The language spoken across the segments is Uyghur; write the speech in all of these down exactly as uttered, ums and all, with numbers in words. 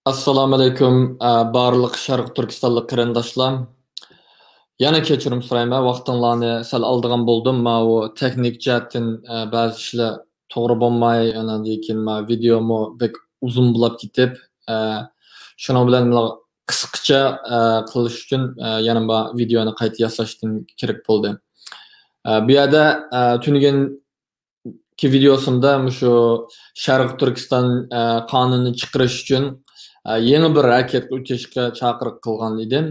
ئەسسالامۇئەلەيكۇم، ئە، بارلىق شەرقىي تۈركىستانلىق قېرىنداشلار. يەنە كەچۈرۈم سورايمەن، ۋاقتىڭلارنى سەل ئالىدىغان بولدۇم. ماۋۇ تېخنىك جەھەتتىن، ئە، بەزى ئىشلار توغرا بولماي، ئاندىن كېيىن ما ۋىدېئومۇ بەك ئۇزۇن بولاپ كېتىپ، ئە، شۇنىڭ بىلەن مانا قىسقىچە، ئە، قىلىش ئۈچۈن، ئە، يەنە ما ۋىدېئونى قايتا ياساشتىن كېرەك بولدى. ئە، بۇ يەردە، ئە، تۈنۈگۈن كى ۋىدېوسىمدا مۇشۇ شەرقىي تۈركىستان، ئە، قانۇنىنى چىقىرىش ئۈچۈن، ئە، يېڭى بىر ھەرىكەتكە ئۆتۈشكە چاقىرىق قىلغان ئىدىم.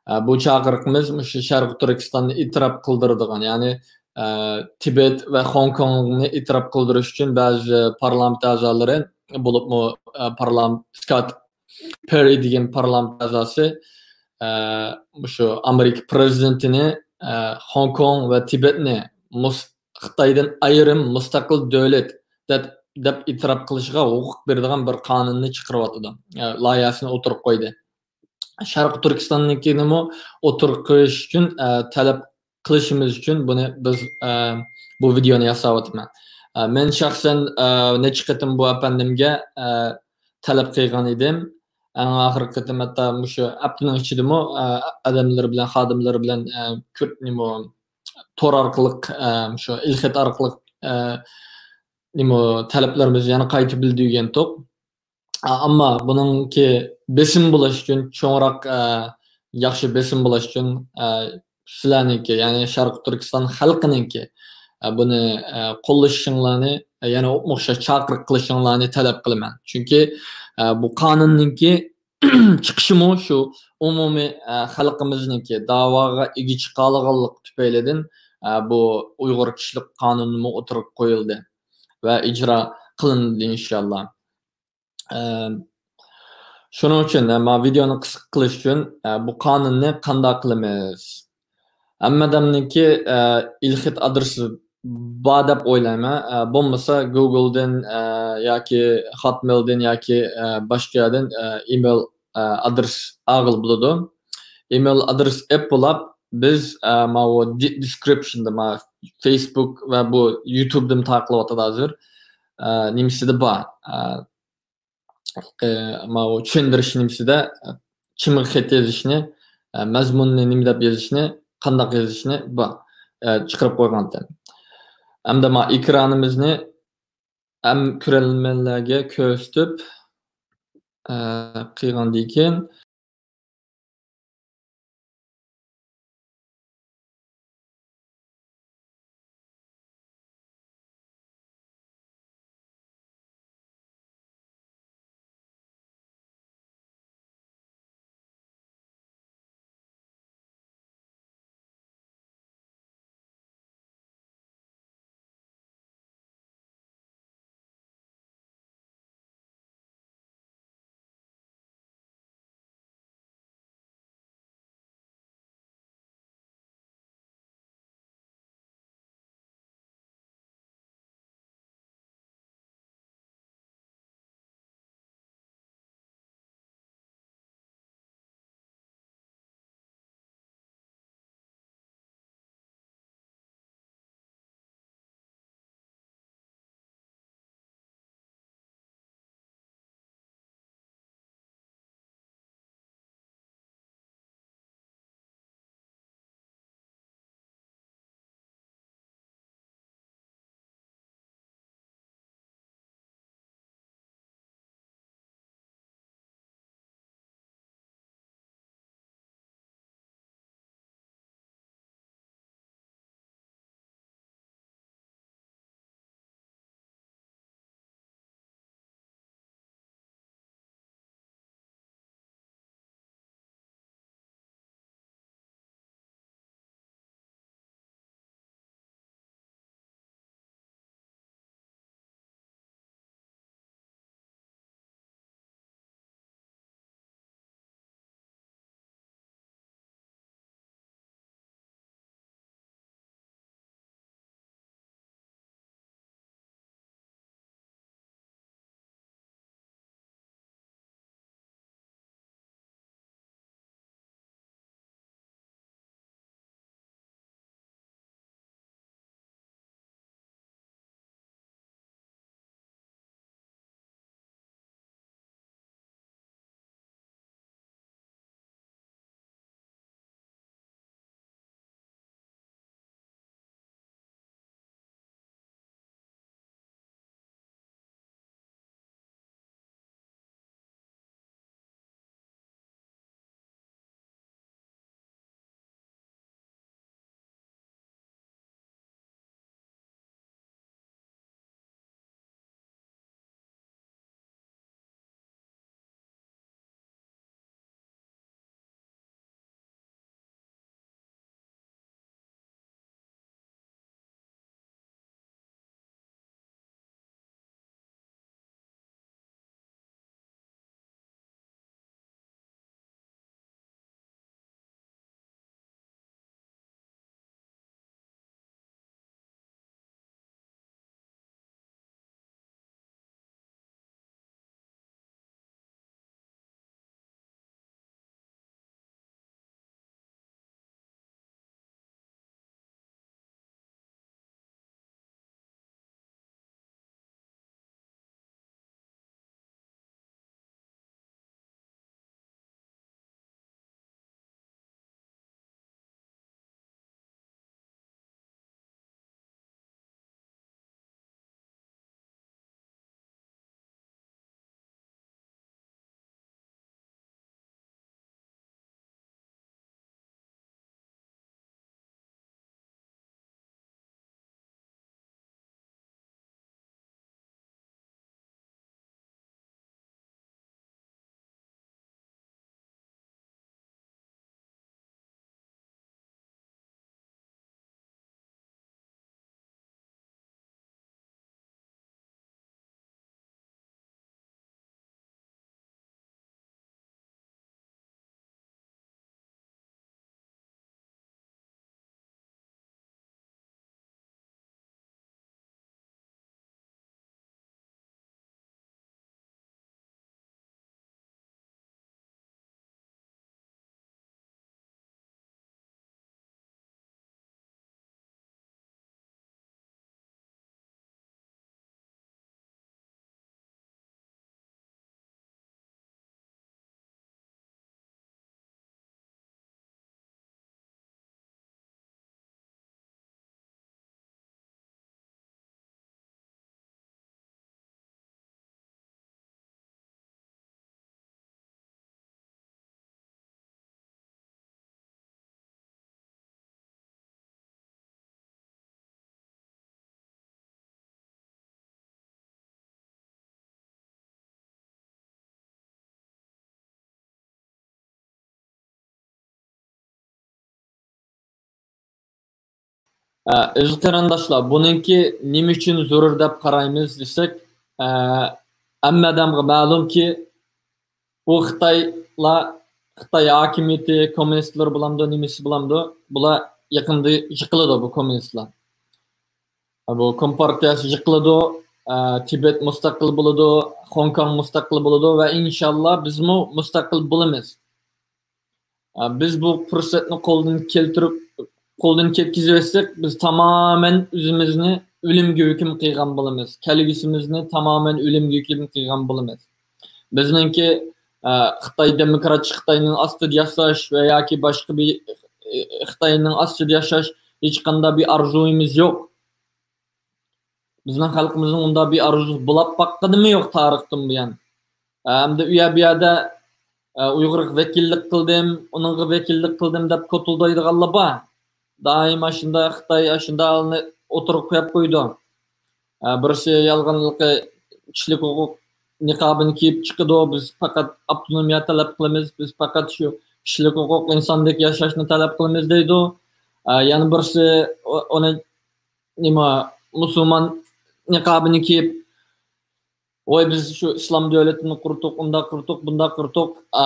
ئە، بۇ چاقىرىقىمىز مۇشۇ شەرقىي تۈركىستاننى ئېتىراپ قىلدۇرىدىغان، يەنى، ئە، تىبەت ۋە خوڭكوڭنى ئېتىراپ قىلدۇرۇش ئۈچۈن بەزى پارلامېنت ئەزالىرى، بولۇپمۇ، ئە، پارلام-، سكات پېررى دېگەن پارلامېنت ئەزاسى، ئە، مۇشۇ ئامېرىكا پىرېزىدېنتىنى، ئە، خوڭكوڭ ۋە تىبەتنى مۇس-، خىتايدىن ئايرىم مۇستەقىل دۆلەت دەپ، دەپ ئېتىراپ قىلىشىغا ھوقۇق بېرىدىغان بىر قانۇننى چىقىرىۋاتىدۇ. ئە، لايىھەسىنى ئوتتۇرىغا قويدى. شەرقىي تۈركىستاننىڭكىنىمۇ ئوتتۇرىغا قويۇش ئۈچۈن، ئە، تەلەپ قىلىشىمىز ئۈچۈن بۇنى بىز، ئە، بۇ ۋىدېئونى ياساۋاتىمەن. ئە، مەن شەخسەن، ئە، نەچچە قېتىم بۇ ئەپەندىمگە، ئە، تەلەپ قىلغان ئىدىم. ئەڭ ئاخىرقى قېتىم ھەتتا مۇشۇ ھەپتىنىڭ ئىچىدىمۇ، ئە، ئادەملىرى بىلەن، خادىملىرى بىلەن، ئە، كۆپ نېمە، تور ئارقىلىق، ئە، مۇشۇ ئېلخەت ئارقىلىق، ئە، نېمە، تەلەپلىرىمىزنى يەنە قايتا بىلدۈرگەنتۇق. ئە، ئەمما بۇنىڭكى بېسىم بولۇش ئۈچۈن، چوڭراق، ئە، ياخشى بېسىم بولۇش ئۈچۈن، ئە، سىلەرنىڭكى، يەنى شەرقىي تۈركىستان خەلقىنىڭكى، ئە، بۇنى، ئە، قوللىشىڭلارنى، ئە، يەنە ئوخشاش چاقىرىق قىلىشىڭلارنى تەلەپ قىلىمەن. چۈنكى، ئە، بۇ قانۇننىڭكى چىقىشىمۇ شۇ ئومۇمىي، ئە، خەلقىمىزنىڭكى داۋاغا ئىگە چىقالىغانلىقى تۈپەيلىدىن، ئە، بۇ ئۇيغۇر كىشىلىك قانۇنىمۇ ئوتتۇرىغا قويۇلدى ۋە ئىجرا قىلىندى، ئىنشاللا. ئە، شۇنىڭ ئۈچۈن، ئە، ما ۋىدېئونى قىسقا قىلىش ئۈچۈن، ئە، بۇ قانۇننى قانداق قىلىمىز؟ ھەممە ئادەمنىڭكى، ئە، ئېلخەت ئادرېسى بار دەپ ئويلايمەن. ئە، بولمىسا گوگلدىن، ئە، ياكى خاتمېيلدىن ياكى، ئە، باشقا يەردىن، ئە، ئىمېيل، ئە، ئادرېس ئالغىلى بولىدۇ. ئىمېيل ئادرېس ئېپ بولاپ، بىز، ئە، ماۋۇ دى-، دېسكرىپشندا، ما فېيسبۇك ۋە بۇ يۇتۇبتىمۇ تارقىلىۋاتىدۇ ھازىر. ئە، نېمىسىدە بار. ئە، ئە، ماۋۇ چۈشەندۈرۈش نېمىسىدە، ئە، چىمغا خەت يېزىشنى، ئە، مەزمۇننى نېمە دەپ يېزىشنى، قانداق يېزىشنى بار، ئە، چىقىرىپ قويغانتىم. ئەمدى ما ئېكرانىمىزنى ھەم كۆرەرمەنلەرگە كۆرسىتىپ، ئە، قىلغاندىن كېيىن، ئە، ئەزىز قېرىنداشلار، بۇنىڭكى نېمە ئۈچۈن زۆرۈر دەپ قارايمىز دېسەك، ئە، ھەممە ئادەمگە مەلۇمكى، بۇ خىتايلار، خىتاي ھاكىمىيىتى، كوممۇنىستلار بولامدۇ، نېمىسى بولامدۇ، بۇلار يېقىندا يىقىلىدۇ، بۇ كوممۇنىستلار. بۇ كومپارتىيەسى يىقىلىدۇ، ئە، تىبەت مۇستەقىل بولىدۇ، خوڭكوڭ مۇستەقىل بولىدۇ ۋە ئىنشاللا بىزمۇ مۇستەقىل بولىمىز. ئە، بىز بۇ پۇرسەتنى قولدىن كەلتۈرۈپ، قولدىن كەتكۈزۈۋەتسەك، بىز تامامەن ئۆزىمىزنى ئۆلۈمگە ھۆكۈم قىلغان بولىمىز. كەلگۈسىمىزنى تامامەن ئۆلۈمگە ھۆكۈم قىلغان بولىمىز. بىزنىڭكى، ئە، خىتاي دېموكراتچى خىتاينىڭ ئاستىدا ياشاش ۋە ياكى باشقا بىر، ئە، خىتاينىڭ ئاستىدا ياشاش ھېچقانداق بىر ئارزۇيىمىز يوق. بىزنىڭ خەلقىمىزنىڭ ئۇنداق بىر ئارزۇسى بولاپ باققىنىمۇ يوق تارىختىن بۇيان. ئەمدى ئۇ يەر بۇ يەردە، ئە، ئۇيغۇرغا ۋەكىللىك قىلدىم، ئۇنىڭغا ۋەكىللىك قىلدىم دەپ كوتۇلدايدىغانلار بار. دائىم ئاشۇنداق خىتاي ئاشۇنداقنى ئوتتۇرىغا قويۇپ قويىدۇ. ئە، بىرسى يالغانلىقى كىشىلىك ھوقۇق نىقابىنى كىيىپ چىقىدۇ، بىز پەقەت ئاپتونومىيە تەلەپ قىلىمىز، بىز پەقەت شۇ كىشىلىك ھوقۇق، ئىنساندەك ياشاشنى تەلەپ قىلىمىز دەيدۇ. ئە، يەنە بىرسى ئۇ-، ئۇنى نېمە، مۇسۇلمان نىقابىنى كىيىپ، ۋاي، بىز شۇ ئىسلام دۆلىتىنى قۇردۇق، ئۇنداق قۇردۇق، بۇنداق قۇردۇق، ئا،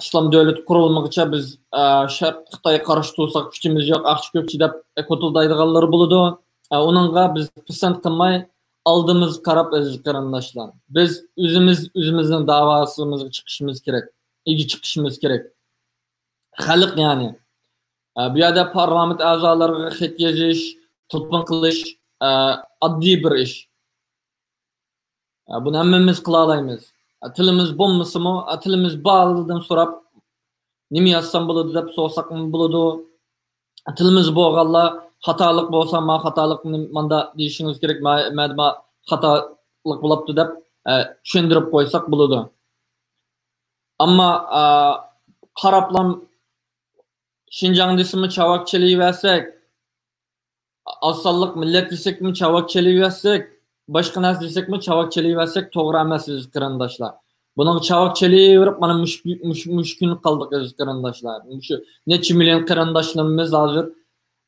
ئىسلام دۆلىتى قۇرۇلمىغىچە بىز، ئا، شەرق، خىتايغا قارشى تۇرساق كۈچىمىز يوق، ئاقچا كۆپچى دەپ كوتۇلدايدىغانلىرى بولىدۇ. ئا، ئۇنىڭغا بىز پىسەنت قىلماي، ئالدىمىزغا قاراپ، ئەزىز قېرىنداشلار، بىز ئۆزىمىز ئۆزىمىزنىڭ داۋاسىمىزغا چىقىشىمىز كېرەك، ئىگە چىقىشىمىز كېرەك. خەلق يەنى. ئا، بۇ يەردە پارلامېنت ئەزالىرىغا خەت يېزىش، تېلېفون قىلىش، ئا، ئاددىي بىر ئىش. ئە، بۇنى ھەممىمىز قىلالايمىز. ئە، تىلىمىز بولمىسىمۇ، ئە، تىلىمىز بارلىرىدىن سوراپ، نېمە يازسام بولىدۇ دەپ سورىساقمۇ بولىدۇ. تىلىمىز بولغانلار خاتالىق بولسا، ما خاتالىقنى ماندا دېيىشىڭىز كېرەك، ما، مەدە ما خاتالىق بولۇپتۇ دەپ، ئە، چۈشەندۈرۈپ قويساق بولىدۇ. ئەمما، ئە، قاراپلام شىنجاڭ دېسىمۇ چاۋاك چېلىۋەرسەك، ئاز سانلىق مىللەت دېسەكمۇ چاۋاك چېلىۋەرسەك، باشقا نەرسە دېسەكمۇ چاۋاك چېلىۋەرسەك توغرا ئەمەس، ئەزىز قېرىنداشلار. بۇنىڭغا چاۋاك چېلىۋېرىپ، مانا مۇشۇ، مۇشۇ، مۇشۇ كۈنگە قالدۇق، ئەزىز قېرىنداشلار. مۇشۇ نەچچە مىليون قېرىنداشلىرىمىز ھازىر،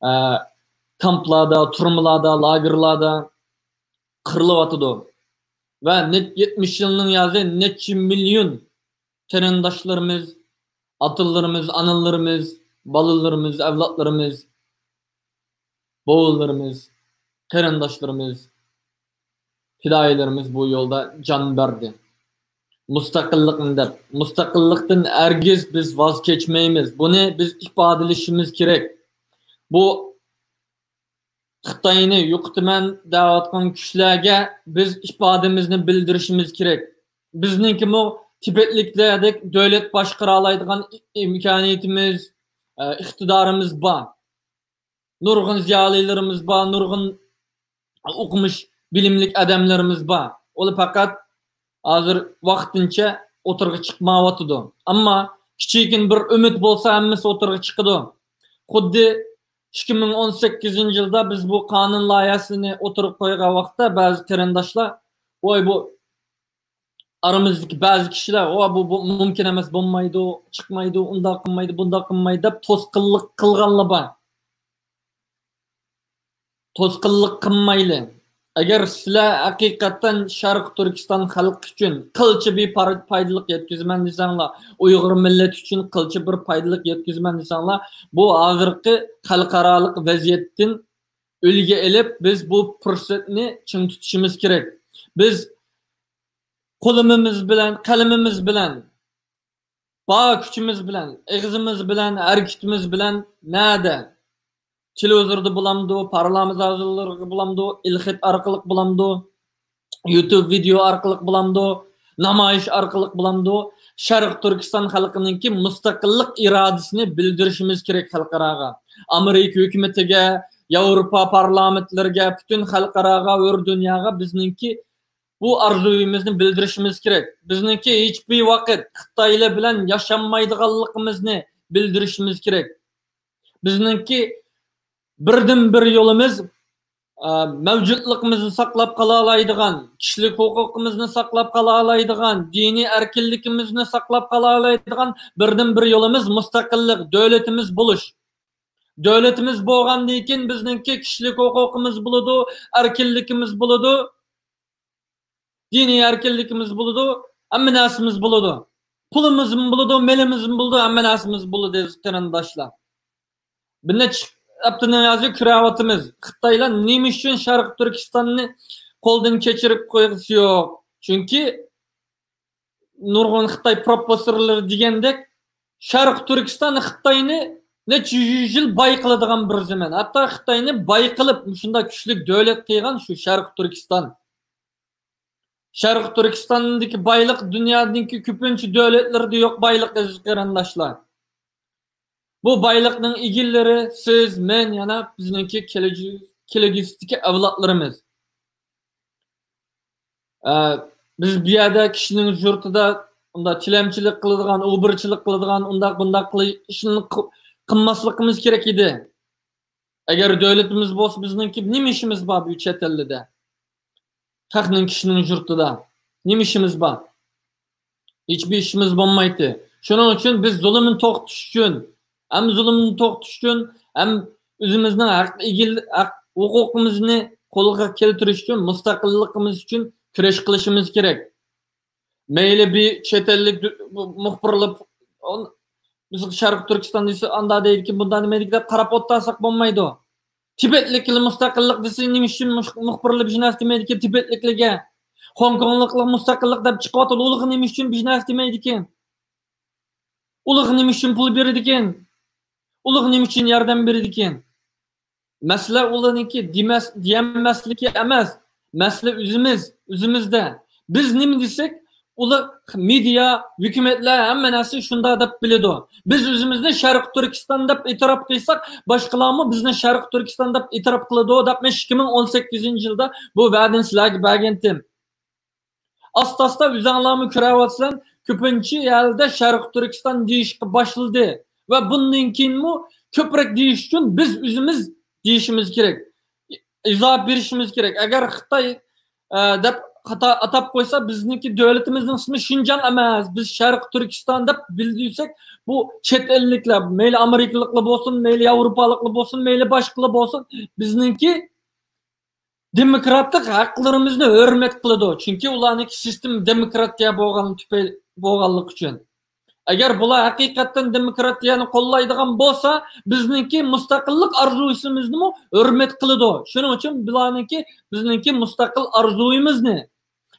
ئە، كامپلاردا، تۈرمىلاردا، لاگېرلاردا قىرىلىۋاتىدۇ. ۋە نەچ-، يەتمىش يىلنىڭ يازى نەچچە مىليون قېرىنداشلىرىمىز، ئاتىلىرىمىز، ئانىلىرىمىز، بالىلىرىمىز، ئەۋلادلىرىمىز، بوۋىلىرىمىز، قېرىنداشلىرىمىز، پىدائىيلىرىمىز بۇ يولدا جان بەردى. مۇستەقىللىقنى دەپ، مۇستەقىللىقتىن ھەرگىز بىز ۋاز كەچمەيمىز. بۇنى بىز ئىپادىلىشىمىز كېرەك. بۇ خىتاينى يوقىتىمەن دەۋاتقان كۈچلەرگە بىز ئىپادىمىزنى بىلدۈرۈشىمىز كېرەك. بىزنىڭكىمۇ تىبەتلىكلەردەك دۆلەت باشقۇرالايدىغان ئىمكانىيىتىمىز، ئىقتىدارىمىز بار. نۇرغۇن زىيالىيلىرىمىز بار، نۇرغۇن ئوقۇمۇش، بىلىملىك ئادەملىرىمىز بار. ئۇلار پەقەت ھازىر ۋاقتىنچە ئوتتۇرىغا چىقمايۋاتىدۇ. ئەمما كىچىككىنە بىر ئۈمىد بولسا، ھەممىسى ئوتتۇرىغا چىقىدۇ. خۇددى ئىككى مىڭ ئون سەككىزىنچى يىلدا بىز بۇ قانۇن لايىھەسىنى ئوتتۇرىغا قويغان ۋاقىتتا، بەزى قېرىنداشلار، ۋاي، بۇ ئارىمىزدىكى بەزى كىشىلەر، ۋا، بۇ، بۇ مۇمكىن ئەمەس، بولمايدۇ، چىقمايدۇ، ئۇنداق قىلمايدۇ، بۇنداق قىلمايدۇ دەپ توسقۇنلۇق قىلغانلار بار. توسقۇنلۇق قىلمايلى. ئەگەر سىلەر ھەقىقەتەن شەرقىي تۈركىستان خەلقى ئۈچۈن قىلچە بىر پار-، پايدىلىق يەتكۈزىمەن دېسەڭلار، ئۇيغۇر مىللىتى ئۈچۈن قىلچە بىر پايدىلىق يەتكۈزىمەن دېسەڭلار، بۇ ھازىرقى خەلقئارالىق ۋەزىيەتتىن ئۈلگە ئېلىپ، بىز بۇ پۇرسەتنى چىڭ تۇتۇشىمىز كېرەك. بىز قولىمىز بىلەن، قەلىمىمىز بىلەن، بار كۈچىمىز بىلەن، ئېغىزىمىز بىلەن، ھەرىكىتىمىز بىلەن نەدە؟ تېلېۋىزوردا بولامدۇ، پارلامېنت زاللىرىغا بولامدۇ، ئېلخەت ئارقىلىق بولامدۇ، يۇتۇب ۋىدېئو ئارقىلىق بولامدۇ، نامايىش ئارقىلىق بولامدۇ، شەرقىي تۈركىستان خەلقىنىڭكى مۇستەقىللىق ئىرادىسىنى بىلدۈرۈشىمىز كېرەك خەلقئاراغا. ئامېرىكا ھۆكۈمىتىگە، ياۋروپا پارلامېنتلىرىگە، پۈتۈن خەلقئاراغا، ھۆر دۇنياغا بىزنىڭكى بۇ ئارزۇيىمىزنى بىلدۈرۈشىمىز كېرەك. بىزنىڭكى ھېچبىر ۋاقىت خىتايلار بىلەن ياشانمايدىغانلىقىمىزنى بىلدۈرۈشىمىز كېرەك. بىزنىڭكى بىردىنبىر يولىمىز، ئە، مەۋجۇتلۇقىمىزنى ساقلاپ قالالايدىغان، كىشىلىك ھوقۇقىمىزنى ساقلاپ قالالايدىغان، دىنىي ئەركىنلىكىمىزنى ساقلاپ قالالايدىغان بىردىنبىر يولىمىز مۇستەقىللىق، دۆلىتىمىز بولۇش. دۆلىتىمىز بولغاندىن كېيىن بىزنىڭكى كىشىلىك ھوقۇقىمىز بولىدۇ، ئەركىنلىكىمىز بولىدۇ، دىنىي ئەركىنلىكىمىز بولىدۇ، ھەممە نەرسىمىز بولىدۇ. پۇلىمىزمۇ بولىدۇ، مېلىمىزمۇ بولىدۇ، ھەممە نەرسىمىز بولىدۇ، ئەزىز قېرىنداشلار. بىر نەچچە ھەپتىنىڭ ھازىر كۆرۈۋاتىمىز. خىتايلار نېمە ئۈچۈن شەرقىي تۈركىستاننى قولدىن كەچۈرۈپ قويغۇسى يوق؟ چۈنكى نۇرغۇن خىتاي پروفېسسورلىرى دېگەندەك، شەرقىي تۈركىستان خىتاينى نەچچە يۈز يىل باي قىلىدىغان بىر زېمىن. ھەتتا خىتاينى باي قىلىپ، مۇشۇنداق كۈچلۈك دۆلەت قىلغان شۇ شەرقىي تۈركىستان. شەرقىي تۈركىستاندىكى بايلىق دۇنيادىكى كۆپىنچە دۆلەتلەردە يوق بايلىق، ئەزىز قېرىنداشلار. بۇ بايلىقنىڭ ئىگىلىرى سىز، مەن، يەنە بىزنىڭكى كېلىجە-، كېلىگۈسىدىكى ئەۋلادلىرىمىز. ئە، بىز بۇ يەردە كىشىنىڭ يۇرتىدا ئۇنداق تىلەمچىلىك قىلىدىغان، ئوبرىچىلىق قىلىدىغان، ئۇنداق بۇنداق قىلىش ئىشنى قىل-، قىلماسلىقىمىز كېرەك ئىدى. ئەگەر دۆلىتىمىز بولسا، بىزنىڭكى نېمە ئىشىمىز بار بۇ چەت ئەللىدە؟ خەقنىڭ، كىشىنىڭ يۇرتىدا نېمە ئىشىمىز بار؟ ھېچبىر ئىشىمىز بولمايتتى. شۇنىڭ ئۈچۈن بىز زۇلۇمنى توختىتىش ئۈچۈن، ھەم زۇلۇمنى توختىتىش ئۈچۈن، ھەم ئۆزىمىزنىڭ ھەق ئىگىل-، ھەق ھوقۇقىمىزنى قولغا كەلتۈرۈش ئۈچۈن، مۇستەقىللىقىمىز ئۈچۈن كۈرەش قىلىشىمىز كېرەك. مەيلى بىر چەت ئەللىك دۇ-، مۇخبىرلار، ئون-، بىز شەرقىي تۈركىستان دېسە، ئاندا دەيدىكى، بۇندا نېمە دېدىكى دەپ قاراپ ئولتۇرساق بولمايدۇ. تىبەتلىكلەر مۇستەقىللىق دېسە، نېمە ئۈچۈن مۇش-، مۇخبىرلار بىر نەرسە دېمەيدىكى تىبەتلىكلەرگە؟ خوڭكوڭلۇقلار مۇستەقىللىق دەپ چىقىۋاتىدۇ، ئۇلارغا نېمە ئۈچۈن بىر نەرسە دېمەيدىكى؟ ئۇلارغا نېمە ئۈچۈن پۇل بېرىدىكەن؟ ئۇلارغا نېمە ئۈچۈن ياردەم بېرىدىكەن؟ مەسىلە ئۇلارنىڭكى دېمەس-، دېيەلمەسلىكى ئەمەس. مەسىلە ئۆزىمىز، ئۆزىمىزدە. بىز نېمە دېسەك، ئۇلار، مېدىيا، ھۆكۈمەتلەر، ھەممە نەرسە شۇنداق دەپ بىلىدۇ. بىز ئۆزىمىزنى شەرقىي تۈركىستان دەپ ئېتىراپ قىلساق، باشقىلارمۇ بىزنى شەرقىي تۈركىستان دەپ ئېتىراپ قىلىدۇ دەپ، مەن ئىككى مىڭ ئون سەككىزىنچى يىلدا بۇ ۋەدىنى سىلەرگە بەرگەنتىم. ئاستا-ئاستا ئۆزۈڭلارمۇ كۆرۈۋاتىسەن، كۆپىنچە يەردە شەرقىي تۈركىستان دېيىشكە باشلىدى. ۋە بۇندىن كېيىنمۇ كۆپرەك دېيىش ئۈچۈن بىز ئۆزىمىز دېيىشىمىز كېرەك. ئىزاھ بېرىشىمىز كېرەك. ئەگەر خىتاي، ئە، دەپ خاتا ئاتاپ قويسا، بىزنىڭكى دۆلىتىمىزنىڭ ئىسمى شىنجاڭ ئەمەس، بىز شەرقىي تۈركىستان دەپ بىلدۈرسەك، بۇ چەت ئەللىكلەر، مەيلى ئامېرىكىلىقلار بولسۇن، مەيلى ياۋروپالىقلار بولسۇن، مەيلى باشقىلار بولسۇن، بىزنىڭكى دېموكراتلىق ھەقلىرىمىزنى ھۆرمەت قىلىدۇ. چۈنكى ئۇلارنىڭكى سىستېما دېموكراتىيە بولغان تۈپەي-، بولغانلىقى ئۈچۈن. ئەگەر بۇلار ھەقىقەتەن دېموكراتىيەنى قوللايدىغان بولسا، بىزنىڭكى مۇستەقىللىق ئارزۇيىمىزنىمۇ ھۆرمەت قىلىدۇ. شۇنىڭ ئۈچۈن بۇلارنىڭكى، بىزنىڭكى مۇستەقىل ئارزۇيىمىزنى،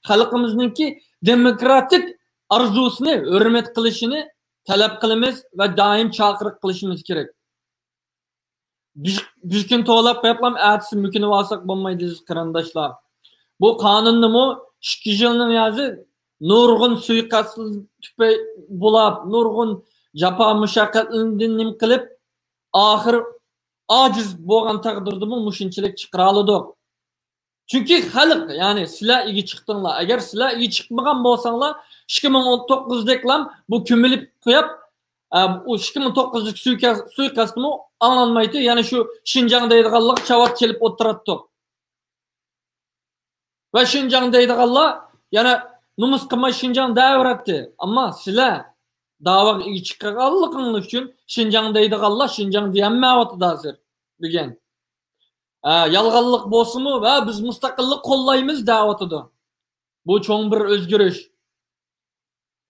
خەلقىمىزنىڭكى دېموكراتىك ئارزۇسىنى ھۆرمەت قىلىشىنى تەلەپ قىلىمىز ۋە دائىم چاقىرىق قىلىشىمىز كېرەك. بۈ-، بۈگۈن توۋلاپ قويۇپلام، ئەتىسى مۆكۈنۈۋالساق بولمايدۇ، ئەزىز قېرىنداشلار. بۇ قانۇننىمۇ ئىككى يىلنىڭ يازى نۇرغۇن سۇيىقەست تۈپەي بولاپ، نۇرغۇن جاپا مۇشەققەتلەردىن نېمە قىلىپ، ئاخىر ئاجىز بولغان تەقدىردىمۇ مۇشۇنچىلىك چىقىرالىدۇق. چۈنكى خەلق، يەنى سىلەر ئىگە چىقتىڭلار. ئەگەر سىلەر ئىگە چىقمىغان بولساڭلار، ئىككى مىڭ ئون توققۇزدەكلام بۇ كۆمۈلۈپ قويۇپ، ئە، ئۇ ئىككى مىڭ توققۇزدىكى سۇيىقەست-، سۇيىقەستمۇ ئاڭلانمايتتى. يەنى شۇ شىنجاڭ دەيدىغانلار چاۋاك چېلىپ ئولتۇراتتۇق. ۋە شىنجاڭ دەيدىغانلار يەنە نومۇس قىلماي شىنجاڭ دەۋېرەتتى. ئەمما سىلەر داۋاغا ئىگە چىققانلىقىڭلار ئۈچۈن شىنجاڭ دەيدىغانلار شىنجاڭ دېيەلمەيۋاتىدۇ ھازىر بۈگۈن. ھە، يالغانلىق بولسىمۇ، ۋە بىز مۇستەقىللىق قوللايمىز دەۋاتىدۇ. بۇ چوڭ بىر ئۆزگىرىش.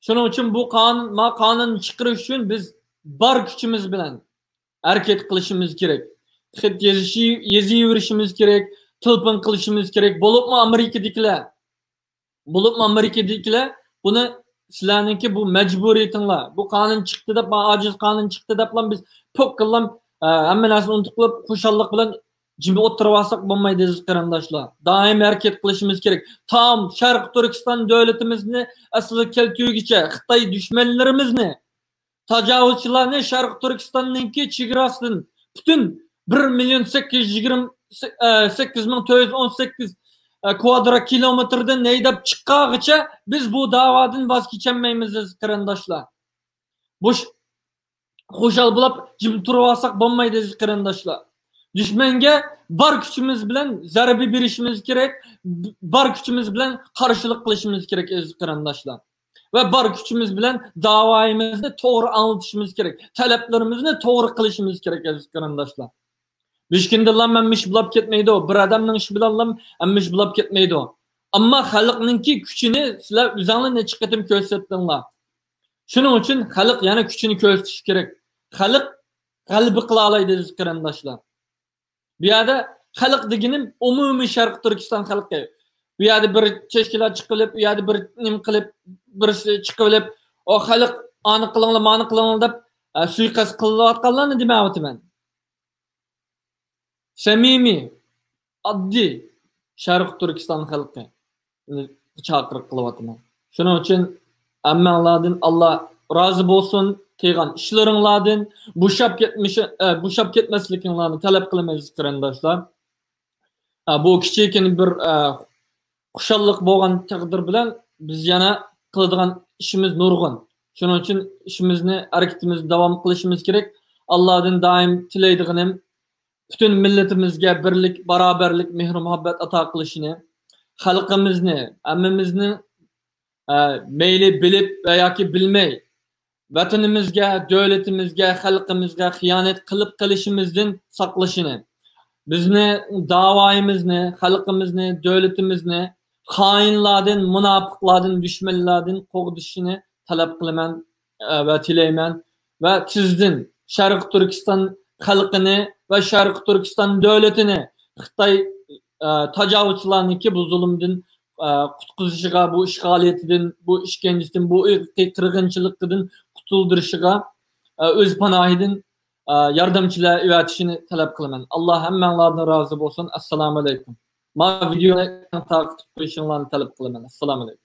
شۇنىڭ ئۈچۈن بۇ قانۇن، ما قانۇننى چىقىرىش ئۈچۈن بىز بار كۈچىمىز بىلەن ھەرىكەت قىلىشىمىز كېرەك. خەت يېزىشى-، يېزىۋېرىشىمىز كېرەك، تېلېفون قىلىشىمىز كېرەك. بولۇپمۇ ئامېرىكىدىكىلەر، بولۇپمۇ ئامېرىكىدىكىلەر بۇنى سىلەرنىڭكى بۇ مەجبۇرىيىتىڭلار، بۇ قانۇن چىقتى دەپ، ما ئاجىز قانۇن چىقتى دەپلا بىز پوككىلام، ئە، ھەممە نەرسىنى ئۇنتۇپ قىلىپ، خۇشاللىق بىلەن جىم ئولتۇرۇۋالساق بولمايدۇ، ئەزىز قېرىنداشلار. دائىم ھەرىكەت قىلىشىمىز كېرەك. تام شەرقىي تۈركىستان دۆلىتىمىزنى ئەسلىگە كەلتۈرگۈچە خىتاي دۈشمەنلىرىمىزنى، تاجاۋۇزچىلارنى شەرقىي تۈركىستاننىڭكى چېگراسىدىن پۈتۈن بىر مىليون سەككىز يۈز يىگىرمە، ئە، سەككىز مىڭ تۆت يۈز ئون سەككىز، ئە، كۋادرات كىلومېتىردىن ھەيدەپ چىققانغىچە بىز بۇ داۋادىن ۋاز كېچەلمەيمىز، ئەزىز قېرىنداشلار. بوش خۇشال بولاپ جىم تۇرۇۋالساق بولمايدۇ، ئەزىز قېرىنداشلار. دۈشمەنگە بار كۈچىمىز بىلەن زەربە بېرىشىمىز كېرەك، بار كۈچىمىز بىلەن قارشىلىق قىلىشىمىز كېرەك، ئەزىز قېرىنداشلار. ۋە بار كۈچىمىز بىلەن داۋايىمىزنى توغرا ئاڭلىتىشىمىز كېرەك، تەلەپلىرىمىزنى توغرا قىلىشىمىز كېرەك، ئەزىز قېرىنداشلار. مىشكىندىنلا مەن مىش بولاپ كەتمەيدۇ، بىر ئادەمنىڭ ئىشى بىلەنلا مەن مىش بولاپ كەتمەيدۇ. ئەمما خەلقنىڭكى كۈچىنى سىلەر ئۆزۈڭلار نەچچە قېتىم كۆرسەتتىڭلار. شۇنىڭ ئۈچۈن خەلق يەنە كۈچىنى كۆرسىتىشى كېرەك. خەلق غەلىبە قىلالايدۇ، ئەزىز قېرىنداشلار. بۇ يەردە خەلق دېگىنىم ئومۇمىي شەرقىي تۈركىستان خەلقى. بۇ يەردە بىر تەشكىلات چىقىۋېلىپ، ئۇ يەردە بىر نېمە قىلىپ، بىرسى چىقىۋېلىپ، ئۇ خەلق ئانى قىلىڭلار، مانى قىلىڭلار دەپ، ئە، سۇيىقەست قىلىۋاتقانلارنى دېمەيۋاتىمەن. سەمىمىي، ئاددىي شەرقىي تۈركىستان خەلقى چاقىرىق قىلىۋاتىمەن. شۇنىڭ ئۈچۈن ھەممەڭلاردىن ئاللا رازى بولسۇن، قىلغان ئىشلىرىڭلاردىن، بوشاپ كەتمىشى-، ئە، بوشاپ كەتمەسلىكىڭلارنى تەلەپ قىلىمەن، ئەزىز قېرىنداشلار. ئە، بۇ كىچىككىنە بىر، ئە، خۇشاللىق بولغان تەقدىر بىلەن بىز يەنە قىلىدىغان ئىشىمىز نۇرغۇن. شۇنىڭ ئۈچۈن ئىشىمىزنى، ھەرىكىتىمىزنى داۋام قىلىشىمىز كېرەك. ئاللادىن دائىم تىلەيدىغىنىم، پۈتۈن مىللىتىمىزگە بىرلىك، باراۋەرلىك، مېھرى-مۇھەببەت ئاتا قىلىشىنى، خەلقىمىزنى، ھەممىمىزنى، ئە، مەيلى بىلىپ ۋە ياكى بىلمەي، ۋەتىنىمىزگە، دۆلىتىمىزگە، خەلقىمىزگە خىيانەت قىلىپ قېلىشىمىزدىن ساقلىشىنى، بىزنى، داۋايىمىزنى، خەلقىمىزنى، دۆلىتىمىزنى خائىنلاردىن، مۇناپىقلاردىن، دۈشمەنلەردىن قوغدىشىنى تەلەپ قىلىمەن، ئە، ۋە تىلەيمەن. ۋە تېزدىن شەرقىي تۈركىستان خەلقىنى ۋە شەرقىي تۈركىستان دۆلىتىنى خىتاي، ئە، تاجاۋۇزچىلارنىڭكى بۇ زۇلۇمدىن، ئە، قۇتقۇزۇشىغا، بۇ ئىشغالىيىتىدىن، بۇ ئىشكەنجىدىن، بۇ ئىرقىي قىرغىنچىلىقىدىن قۇتۇلدۇرۇشىغا، ئە، ئۆز پاناھىدىن، ئە، ياردەمچىلەر ئەۋەتىشىنى تەلەپ قىلىمەن. ئاللا ھەممەڭلاردىن رازى بولسۇن. ئەسسالامۇ ئەلەيكۇم. ما ۋىدېونى تارقىتىپ قويۇشۇڭلارنى تەلەپ قىلىمەن. ئەسسالامۇ ئەلەيكۇم.